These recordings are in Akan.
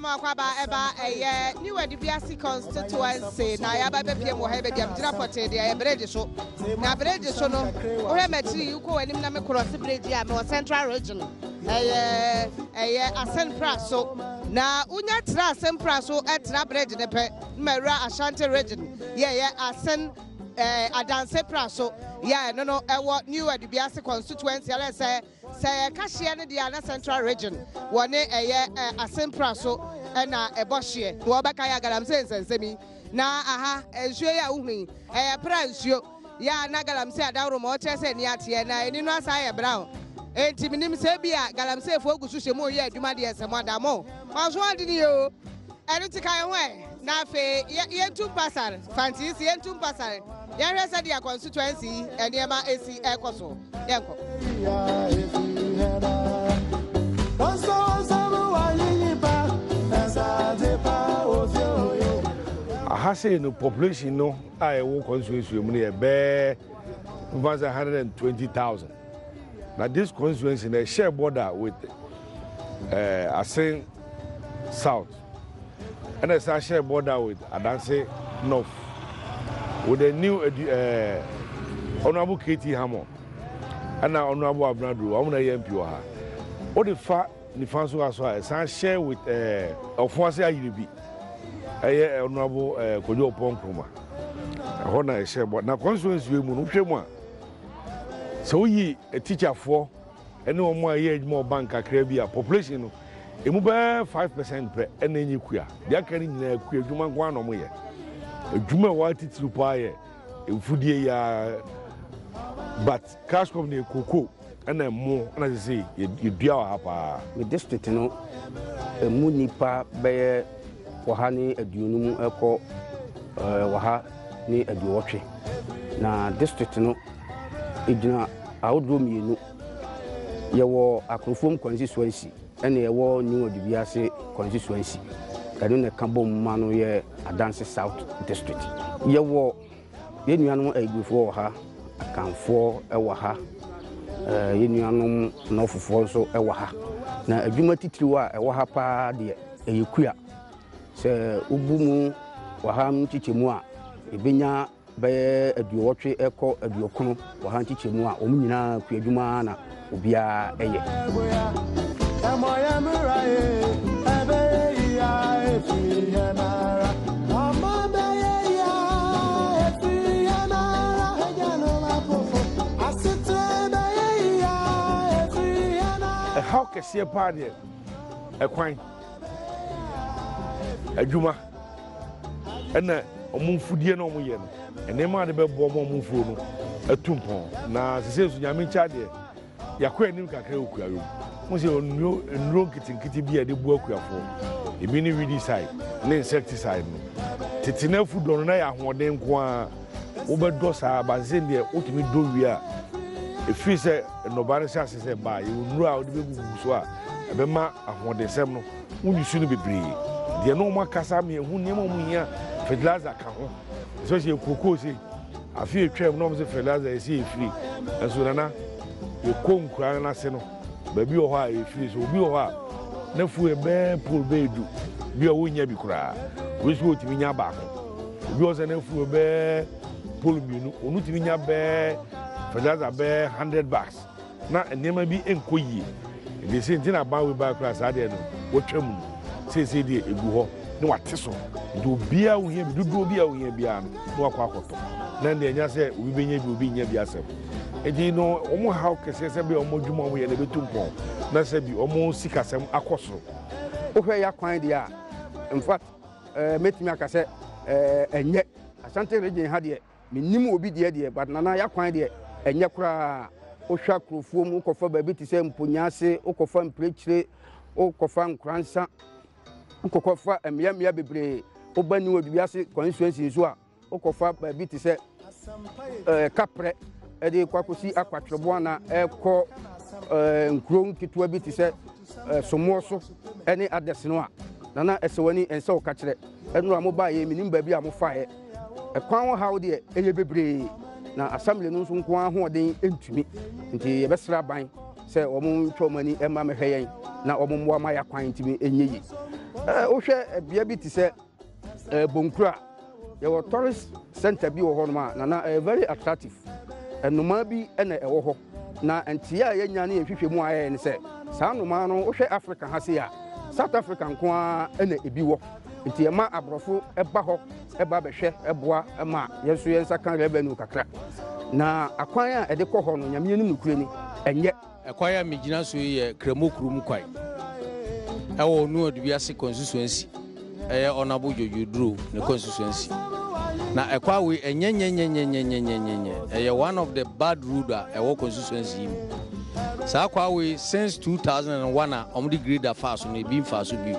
Mesa ma wakɔ aba ɛba ɛyɛ New Edubiase constituency na yɛaba bɛpie mu wɔ ha baabi a megyina pɔtee deɛ ɛyɛ bridge so na bridge so no wohwɛ m'akyiri yi wokɔ w'anim na me cross bridge a mewɔ central region ɛyɛ ɛyɛ Asenpra so na wonya tra Asenpra so ɛtra bridge ne pɛ na mawura Ashanti region yɛ ɛyɛ Asen ɛɛ Adanse pra so yɛ ɛno no ɛwɔ New Edubiase constituency ɛlɛ sɛ Sɛ yɛka hyeɛ no deɛ a na Central Region wɔ ne ɛyɛ Asempra so na ɛbɔ hyeɛ. Wɔbɛka yɛ galamsey nsɛnsɛm yi na aha nsuo yi a wohunu yi ɛyɛ pra nsuo yɛ a na galamsey adaworo ma ɔkyerɛ sɛ ani ateɛ na ani no asan ayɛ brown enti menim sɛ ebi a galamseyfoɔ gu so hyɛ mu reyɛ adwuma deɛ sɛ mo ada mo aso ade nie o ɛno ti ka yɛn ho ɛ na afei yɛntu mpasare fanti si yɛntu mpasare yɛnhwɛ sɛdeɛ constituency yi nneɛma esi ɛkɔ so. Yɛnkɔ. Aha sei no population no a ɛwɔ constituency mu no yɛ bɛɛ mfa sɛ 120,000 na this constituency na ɛhyɛ border with eh, Asen South ɛna ɛsan hyɛ border with Adanse North with the new eh, Honourable KT Hammond ɛna Honourable Abena Duro wɔn na ɛyɛ MP wɔ ha wode fa nifa nso ha so a ɛsan hyɛ with eh, Ɔfoase Ayiribi ɛyɛ Honourable eh, Kojo Oppong Nkrumah ɛhɔ na ɛhyɛ bɔ na constituency mu no wohwɛ mu a sɛ woyi teacherfoɔ ɛne wɔn a ɛyɛ adwuma wɔ bank kakra bi a population no emu bɛyɛ 5% pɛ ɛna ɛnyɛ kua. Deɛ aka no nyinaa kua adwuma nko ara na wɔyɛ. Adwuma a ɛwɔ atitiriw paa yɛ mfudie yi ara but cash crop no yɛ cocoa ɛna ɛmo ɛna sese yɛdua wɔ ha paa. Me district no ɛmu nnipa bɛyɛ 150 ɛkɔ 180 na district no ɛgyina ahodoɔ mmienu. Yɛwɔ Akorofom constituency ɛna yɛwɔ New Adubiase constituency. Ɛno na ɛka bom ma no yɛ Adanse South district. Yɛwɔ yɛn nuanom Ayigbefo wɔ ha, Akanfoɔ wɔ ha, yɛn nuanom Nɔfofoɔ nso wɔ ha. Na adwuma titiriw a ɛwɔ ha paa deɛ ɛyɛ kua. Sɛ wobu mu wɔ ha nkyekyɛmu a, yɛbɛnya bɛyɛ 80 kɔ 90 wɔ ha nkyekyɛmu a wɔn nyinaa kuadwuma ara na obiara yɛ. Ɛhaw kɛseɛ paa deɛ ɛkwan, adwuma. Ɛna wɔn mfudeɛ na wɔyɛ no nneɛma a de bɛboa wɔn wɔn mfuo no atu mpɔn na sese nso nyame nkyɛ adeɛ yɛakɔ anim kakra wɔ kuayɔ mu mo sɛ nnuro nnuro nketenkete bi a yɛde boa kuafoɔ ebi ne weedicide ne insecticide no tete no afu dɔ no na yɛ ahoɔden nko ara wobɛdɔ saa ba sese deɛ wotumi dɔ wie a ɛfiri sɛ nnɔbaa no hyɛ ase sɛ baa yɛwɔ nnuro a wode bɛgugu so a ɛbɛma ahoɔdensɛm no Wonni su no bebree. Deɛ na wɔn akasa ama yɛhu nneɛma wɔn hia fertilizer ka ho. Especially kookoo sei. Afe atwam na wɔn sɛ fertilizer yɛsɛ yɛfiri. Nso nana yɛkɔ nkura no ase no baabi wɔ hɔ a yɛfiri so obi wɔ hɔ a n'afuo yɛ bɛɛ pole bɛyɛ du bi a wɔnnya bi koraa. Obi nso wɔtumi nya baako. Obi wɔ sɛ n'afuo yɛ bɛɛ pole mmienu ɔno tumi nya bɛɛ fertilizer bɛɛ 100 bags. Na nneɛma bi nkɔ yie. Nti sei nti na aban wei bae koraa saa deɛ no wɔtwa mu no. Seesei deɛ ɛgu hɔ na wɔate so. Nti obiara a ohia bi, dodoɔ bi a ohia biara no na wakɔ akɔtɔ. Na ɛnde ɛnyɛ sɛ obi bɛnya bi obi nnya bi asɛm. Nti no wɔn haw kɛseɛ sɛ bɛyɛ wɔn adwuma a wɔyɛ no ɛbɛtu mpɔn na sɛ bi wɔn sikasɛm akɔ soro. Wohwɛ y'akwan deɛ a, in fact, mɛtumi aka sɛ ɛnyɛ. Ashanti region ha deɛ, Mennim obi deɛ deɛ but Nana y'akwan deɛ ɛnyɛ koraa. Wohwɛ akurofoɔ mu wokɔfa baabi te sɛ Mponyaase, wokɔfa Mpirekyire, wokɔfa Nkoransa, wokɔkɔfa mmea mmea bebree. Woba New Adubiase constituency nso a, wokɔfa baabi te sɛ eh, Kaprɛ ɛde kɔ akɔsi Akwatwerɛboa ɛkɔ eh, nkuro nketewa bi te sɛ eh, Somoɔ so ɛne Adɛs no a, Nana ɛsɛ w'ani ɛnsɛ wo ka kyerɛ. Ɛnora mobaeɛ menim baabi a mofaeɛ. Ɛkwan ho haw deɛ ɛyɛ bebree na assembly no nso nko ara ahoɔden ntumi nti yɛbɛsrɛ aban sɛ wɔn ntwa wɔn ani mma mɛhwɛ yɛn na wɔn mmoa ma yɛakwan ntumi nyɛ yie. Wohwɛ bea bi te sɛ Bonkura, yɛwɔ tourist center bi wɔ hɔnom a, Nana, ɛyɛ very attractive. Nnomaa bi na ɛwɔ hɔ. Na nteɛ a yɛanya ne yɛn nhwehwɛmu a yɛyɛ ne sɛ, saa nnomaa no, wohwɛ Africa ha sei a, South Africa nko ara na ebi wɔ. Nti ɛma aborɔfo ba hɔ ba bɛhwɛ boa ma yɛn nso yɛn nsa ka revenue kakra. Na akwan a ɛde kɔ hɔ no, Nyame anim nokorɛ ni, ɛnyɛ. Ɛkwan a megyina so yi yɛ Kramo kurom kwan ɛwɔ Onu Adubiase constituency, ɛyɛ Honourable George Oduro ne constituency. Na ɛkwan wei ɛnyɛ nyɛnyɛnyɛnyɛnyɛnyɛnyɛ, ɛyɛ one of the bad road a ɛwɔ constituency yi mu. Saa kwan wei since 2001 a wɔde grader faa so no ebi mfaa so bio.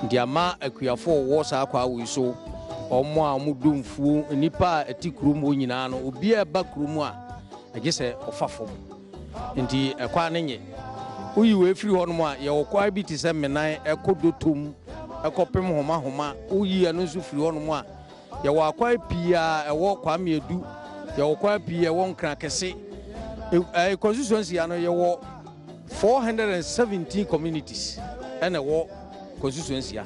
Nti ama akuafoɔ wɔ saa kwan wei so, wɔn a wɔdɔ mfuo, nnipa a ɛte kurom hɔ nyinaa no, obiara ɛba kurom a ɛgye sɛ ɔfa fam. Nti ɛkwan no nye. Woyi wei firi hɔnom a, yɛwɔ kwan bi te sɛ Menan ɛkɔ Dotom ɛkɔpem Homa Homa. Woyi ɛno nso firi hɔnom a, yɛwɔ akwan pii a ɛwɔ Kwame Adu, yɛwɔ kwan pii a ɛwɔ Nkran Kɛse. Ɛɛ constituency ano yɛwɔ 417 communities ɛna ɛwɔ constituency a.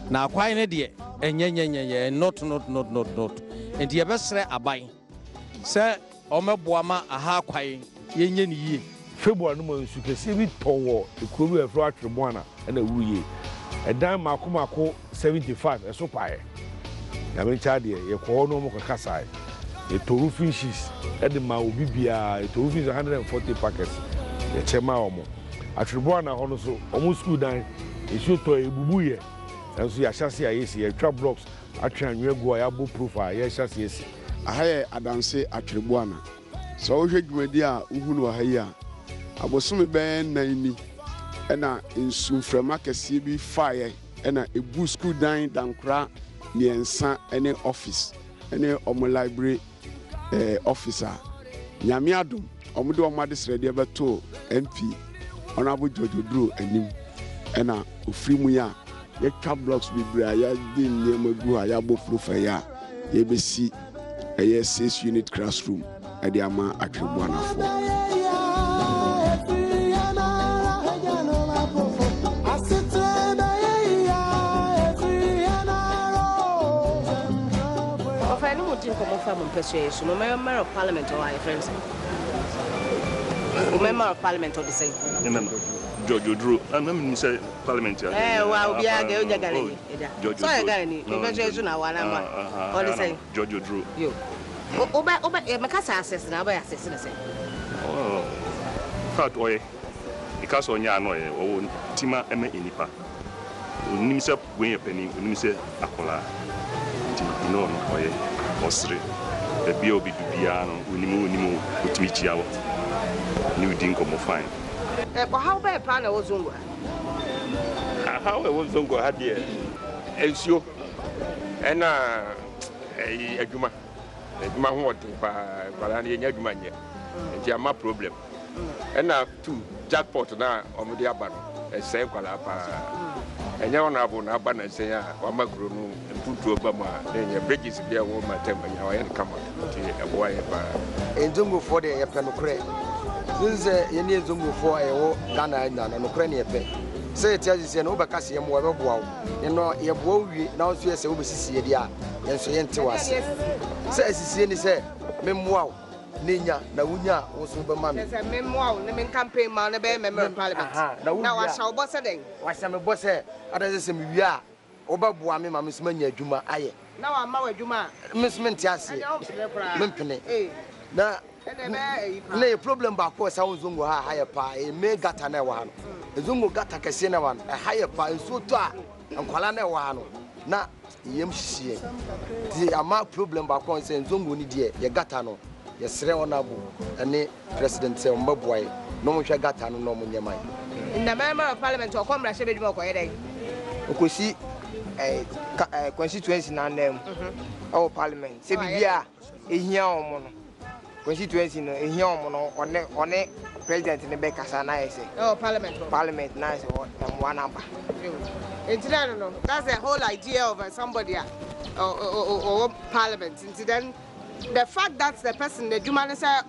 Na akwan no deɛ ɛnyɛ nyɛ nyɛ nyɛ not not not not not. Nti yɛbɛsrɛ aban sɛ Wɔbɛboa ma aha akwan yɛnyɛ no yie. February no mu nsu kɛseɛ bi tɔ wɔ kuro bi a yɛfrɛ Atwereboana ɛna ɛwuiɛ. Ɛdan mmaako mmaako 75 ɛso paeɛ. Nyame nkyɛ adeɛ yɛkɔ hɔ ne wɔn kɔkasaeɛ. Yɛtɔ roofing sheets de maa obi biara, yɛtɔ roofing sheets 140 packets yɛkyɛ maa wɔn. Atwereboana hɔ no nso wɔn sukuu dan nsuo tɔeɛ ɛbubuiɛ nanso yɛahyɛ aseɛ a yɛsi, yɛatwa blocks atwe anwea agu hɔ a yɛabɔ proof a yɛrehyɛ aseɛ asi. Aha yɛ Adanse Atwereboana. Sɛ wohwɛ dwumadi a wohu no wɔ ha yi a, abosome bɛyɛ nnan ni na nsu mframa kɛseɛ bi faeɛ na ɛbu sukuu dan dankora mmiɛnsa ne office ne wɔn library eh, office a Nyame adom wɔn de wɔn adesrɛdeɛ bɛtoo MP Honourable George Oduro anim ɛna ofiri mu yi a yɛtwa blocks bebree a yɛde nneɛma gu hɔ a yɛabɔ profile yi a yɛbɛsi ɛyɛ six unit classroom ɛde ama Atwereboanafoɔ. Ɔfa ne mu di nkɔmmɔ fa mo mpɛsua yi so no, member of parliament ɔwɔ a yɛfrɛ no sɛ wo member of parliament ɔde sɛn? George Oduro, na menim sɛ parliament a. Ɛɛ wa obiara gɛ onya Ghana ni ɛda. Sɛ ɔyɛ Ghana ni, mpɛsua yi so na wa na ma ɔde sɛn? George Oduro. Yo. Wobɛ wobɛ mɛka sɛ asɛs na wobɛ asɛs ne sɛn? Oh, in fact ɔyɛ. Meka sɛ ɔnyɛ a na ɔyɛ. Ɔwɔ tima ma nnipa. Ɔnim sɛ wei yɛ panin, ɔnim sɛ akwadaa. Nti you know no ɔyɛ. Ɔsere. Baabi a ɔbɛdu biara no, ɔnim o ɔnnim o, ɔtumi kyia wo ne wo di nkɔmmɔ fine. Ɔhaw bɛn paa na ɛwɔ Zongo ha? Ahaw a ɛwɔ Zongo ha deɛ, nsuo ɛna adwuma. Adwuma ho ɔden paa, nkwadaa no yɛnya adwuma nyɛ nti ama problem. Ɛna tu jackpot no a wɔde aba no, ɛsɛe nkwadaa paa. Ɛnyɛ honorable na aba nansa yi a wama kuro no mpuntuo ba mu a, na ɛnyɛ bridges bi a ɛwɔ mantam ha nyinaa wayɛ no kama nti ɛboa yɛn paa. Nzongofoɔ deɛ yɛpɛ nokorɛ. Since sɛ yɛne Nzongofoɔ a yɛwɔ Ghana ha nyinaa no, nokorɛ ne yɛpɛ. Sɛ yɛte ase sɛ no wobɛka sɛ yɛmmoa yɛbɛboa wo. Ne no yɛboa wo wie na wo nso yɛ sɛ wobɛsisi yɛ deɛ a, yɛn nso yɛnte wo ase. Sɛ asisie ne sɛ memmoa wo ne nya na wonya a wo nso wobɛma me. Kyerɛ sɛ memmoa wo ne me campaign ma wo na bɛyɛ member of parliament. Na wahyɛ wo bɔ sɛ dɛn? Wahyɛ me bɔ sɛ adɛn sɛ sɛ mewie a wobɛboa me ma me nso manya adwuma ayɛ. Na wamma wo adwuma a? Me nso mente aseɛ. Ɛndeɛ wompene koraa. Mempene. Na na yɛ problem baako a ɛsa wɔ Nzongo ha a ɛha yɛ paa ɛyɛ main gutter na ɛwɔ ha no. Nzongo gutter kɛseɛ na ɛwɔ ha no ɛha yɛ paa nsuo tɔ a nkwadaa na ɛwɔ ha no na yɛm hyehye yɛn. Nti ama problem baako a sɛ Nzongo ni deɛ yɛ gutter no yɛsrɛ honourable ɛne president sɛ wɔn bɛboa yɛ na wɔn hwɛ gutter no na wɔn nyɛ ma yɛ. Nna member of parliament ɔkɔ mmarahyɛbadwuma ɔkɔyɛ dɛn? Ɔkɔsi ɛɛ ka ɛɛ constituency n'anan mu ɛwɔ parliament sɛ biribi a ehia wɔn no constituency no ehia wɔn no ɔne ɔne president no bɛkasa na ayɛ sɛ. Ɛwɔ parliament hɔ. Parliament na ayɛ sɛ mmoa no aba. Nti na no no that's the whole idea of uh, somebody a ɔwɔ parliament nti then the fact that the person n'adwuma ne sɛ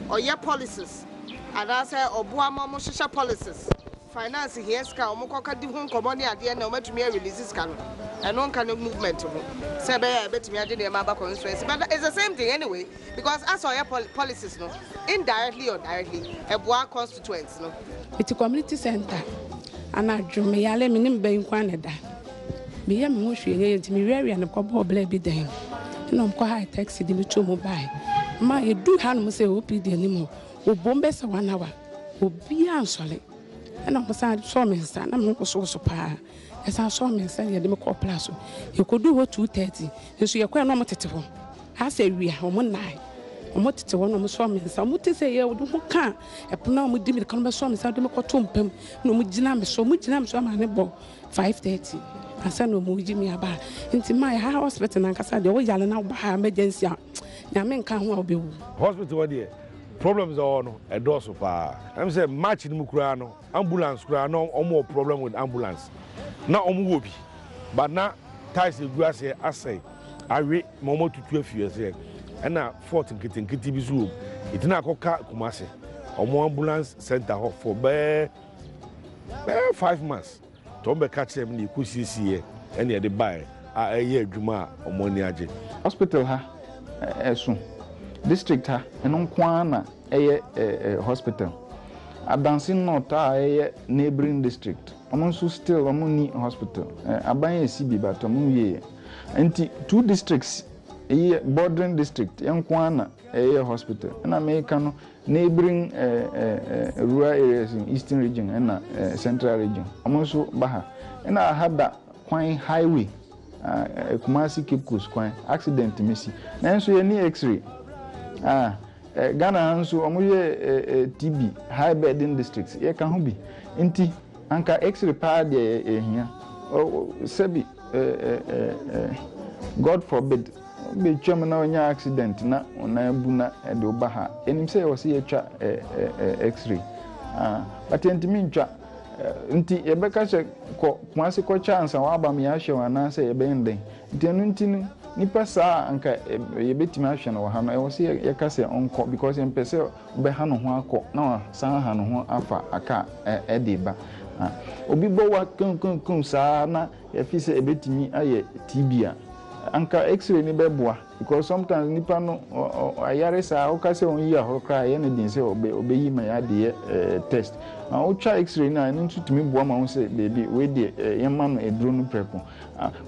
ɔyɛ policies anaasɛ ɔboa ma ɔmo hyehyɛ policies. Finance hia sika a wɔn kɔka di ho nkɔmmɔ ne adeɛ na wɔatumi a release sika no. Ɛno nka ne movement ho sɛ ɛbɛyɛ a ɛbɛtumi agye nneɛma aba constituency but it's the same thing anyway because as ɔyɛ policies no indirectly or directly ɛboa constituents no. Mete community centre anadwo meyare me ne me ba yi nko ara na ɛda. Meyɛ me ho hwee nyɛ yie nti mewiawia no kɔbɔɔ bla bi dan mu ɛna wɔn kɔ hire taxi de me too mu bae. Ma yɛduu hanom sɛ OPD anim hɔ wɔbom bɛsɛ one hour. Obiara ansɔre. Ɛnna wɔsan sɔɔ me nsa, na me ho wosowoso paa. Wɔsan sɔɔ me nsa na wɔde me kɔɔ pla so. Yɛkɔduu hɔ 2:30, nso yɛkɔeɛ na wɔtete hɔ. Asɛ awia, wɔnnae. Wɔtete hɔ na wɔsɔɔ me nsa. Wɔte sɛ yɛ wɔde ho ka ɛpono a wɔdi mirika no bɛsɔɔ me nsa de me kɔtoo mpa mu na wɔgyina me so. Wɔgyina me so ama ne bɔ 5:30 ansa na wɔregye me aba. Nti maa ha hospital no ankasa deɛ woyare na woba ha emergency a, Nyame nka ho a wobɛwu. Hospital hɔ deɛ problems a ɔwɔ no ɛdɔɔso paa. Ɛm sɛ March no mu koraa no ambulance koraa na ɔmo wɔ problem with ambulance. Na ɔmo wɔ bi but na tiles egu aseɛ asɛe awe ma ɔmo atutu afi aseɛ ɛna fault nketenkete bi so wɔ mu. Nti na akɔka Kumasi ɔmo ambulance center hɔ for bɛyɛ bɛyɛ 5 months. Nti ɔmo bɛka kyerɛɛ me na yɛkɔ siesieɛ ɛna yɛde baeɛ a ɛyɛ adwuma a ɔmo ani agye. Hospital ha ɛso, district ha ɛno nko ara na ɛyɛ hospital. Adansi North a ɛyɛ neighbouring district ɔmo nso still ɔmo nni hospital. Aban esi bi but ɔmo nwieɛ. Nti two districts yi bordering district yɛn nko ara na ɛyɛ hospital. Ɛna meka no neighbouring rural areas in Eastern Region ɛna Central Region ɔmo nso ba ha. Ɛna aha da kwan highway, Kumasi Cape Coast kwan, accident mi si. Nanso yɛnni x-ray. Ah, Ghana ha nso ɔmo yɛ TB high burden districts yɛka ho bi. Nti anka x-ray paa deɛ yɛhia. Sɛbi, God forbid, wobɛtwam na wonya accident na wo nan abu na ɛde wo ba ha. Yɛnim sɛ yɛwɔ sɛ yɛtwa x-ray. Ah, but yɛntumi ntwa. Nti yɛbɛka sɛ kɔ Kumasi kɔtwa ansa waba ma yɛahwɛ wo anaasɛ yɛbɛyɛ no dɛn. Nti ɛno nti no nipa saa a anka yɛbɛtumi ahwɛ no wɔ ha no ɛwɔ sɛ yɛka sɛ ɔnkɔ because yɛmpɛ sɛ ɔbɛha ne ho akɔ na wasan aha ne ho afa aka ɛde ba. Obi bɔ wa kunkunkum saa na yɛfi sɛ ɛbɛtumi ayɛ TB a, anka x-ray ni bɛboa because sometimes nipa no ayare saa woka sɛ ɔnyi ahoro koraa ɛyɛ no den sɛ ɔbɛyi ma yɛade yɛ test. Na wotwa x-ray no a, ɛno nso tumi boa ma wo sɛ beebi wei deɛ yɛma no aduro no prɛko.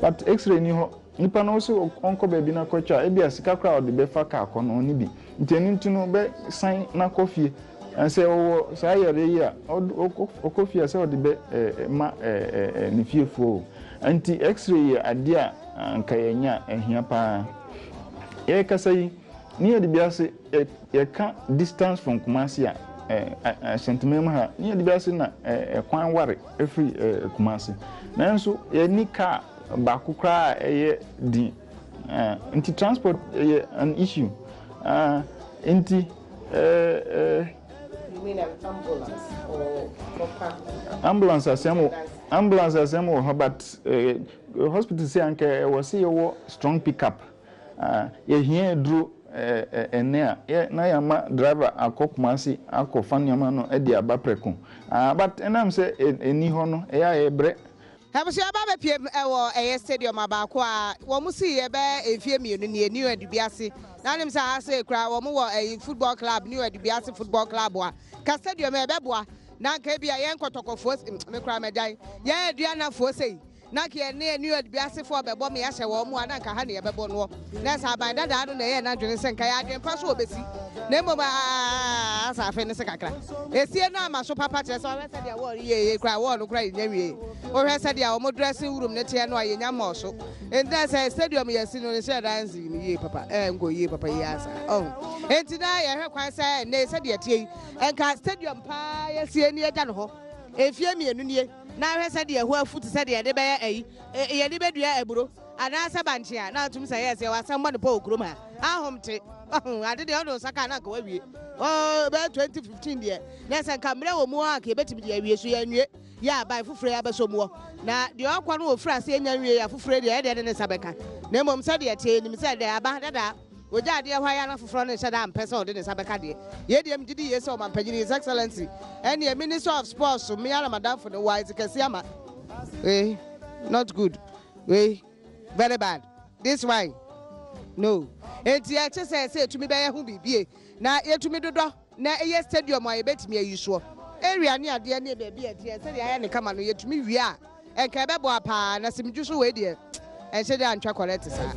But x-ray ni hɔ, nipa no sɛ ɔnkɔ baabi na kɔtwa, ebi a sika koraa ɔde bɛfa kaa kɔ no ɔne bi. Nti ɛno nti no ɔbɛsan na kɔ fie. Sɛ ɔwɔ saa yare yi a, ɔkɔ fie a sɛ ɔde bɛ ma ne fiefoɔ o. Nti x-ray yɛ adeɛ a anka yɛnya a ɛhia paa. Yɛrekasa yi, ne yɛde bi ase yɛka distance from Kumasi a, Ahyɛntemam ha, ne yɛde bi ase na kwan ware firi Kumasi. Nanso yɛnni car baako koraa a ɛyɛ din. Nti transport yɛ an issue. Nti You mean an ambulance or proper ambulance asɛm, ambulance asɛm wɔ hɔ, but hospital sɛ anka ɛwɔ sɛ yɛwɔ strong pickup. Yɛhia aduro ɛnɛ a na yɛama driver akɔ Kumasi akɔfa nneɛma no de aba prɛko, but ɛnam sɛ ɛni hɔ no ɛyɛ a yɛbrɛ. Abusua ba bɛpiem wɔ ɛyɛ stadium abaako a wɔn si yɛ bɛyɛ mfie 2 nie, New Adubiase. Na anim sɛ ha sɛ kura wɔn wɔ ɛyi football club, New Adubiase Football Club a ka stadium ɛbɛboa na nka ebi a yɛn Kɔtɔkɔfoɔ me kura mɛgyan yɛn Aduanafoɔ sɛyi na nka yɛn ne New Adubiasefoɔ bɛbɔ me ahyɛ wɔn mu a na nka ha ne yɛbɛbɔ noɔ. Na sɛ aban dadaa no na ɛyɛ n'adwene sɛ nka yɛ adwene pa so wɔbɛsi na mmom asa afe ne se kakra esie no ama so papa kyerɛ sɛ ɔhwɛ sɛdeɛ wɔɔl yie yie koraa wɔɔl no koraa yɛnya wie. Wohwɛ sɛdeɛ wɔn dressing room ne teɛ no a yɛnya mmɔɔ so. Nti na sɛ stadium yɛsi no ne sɛ ɛdan no yie papa ɛɛ nkɔ yie papa yie asa ɔho. Nti na yɛhwɛ kwan sɛ ɛnɛ sɛdeɛ teɛ yi nka stadium paa yɛsie ne yɛgya no hɔ mfie 2 nie na ahwɛ sɛdeɛ ɛhɔ afu te sɛdeɛ yɛde bɛyɛ ayi yɛde bɛdua aburo anaasɛ bankye a na atum sɛ yɛ sɛ wasɛm bɔ ne pɔ wɔ kurom ha ahom te ade deɛ ɔde nsa kaa na anka wawie bɛyɛ 2015 deɛ na sɛ nka mmerɛ wɔ mu a nka yɛbɛtumi de awie so yɛnwie yɛ aban foforɔ yi abɛsɔ mu wɔ na deɛ ɔkɔ no wɔfiri ase nya nwie yɛ afoforɔ deɛ ɛdeɛ de ne nsa bɛka na mmom sɛdeɛ teɛ nim sɛ deɛ aba dada. Wɔgya adeɛ hɔ ara na foforɔ no nhyɛ da mpɛ sɛ ɔde ne nsa bɛka deɛ. Yei deɛ megye di yie sɛ ɔmampanyini His Excellency ɛneɛ Minister of Sports me ara madamfo no wise kɛseɛ ama wei not good wei very bad this one no enti ɛkye sɛ sɛ yɛtumi bɛyɛ ho biribie na yɛtumi dodɔ na ɛyɛ stadium a yɛbɛtumi ayi soɔ area ne adeɛ ne baabi a ɛteɛ sɛdeɛ ayɛ ne kama no yɛtumi wie a Nka ɛbɛboa paa na simdwo so wei deɛ ɛnhyɛ da ntwa correct saa.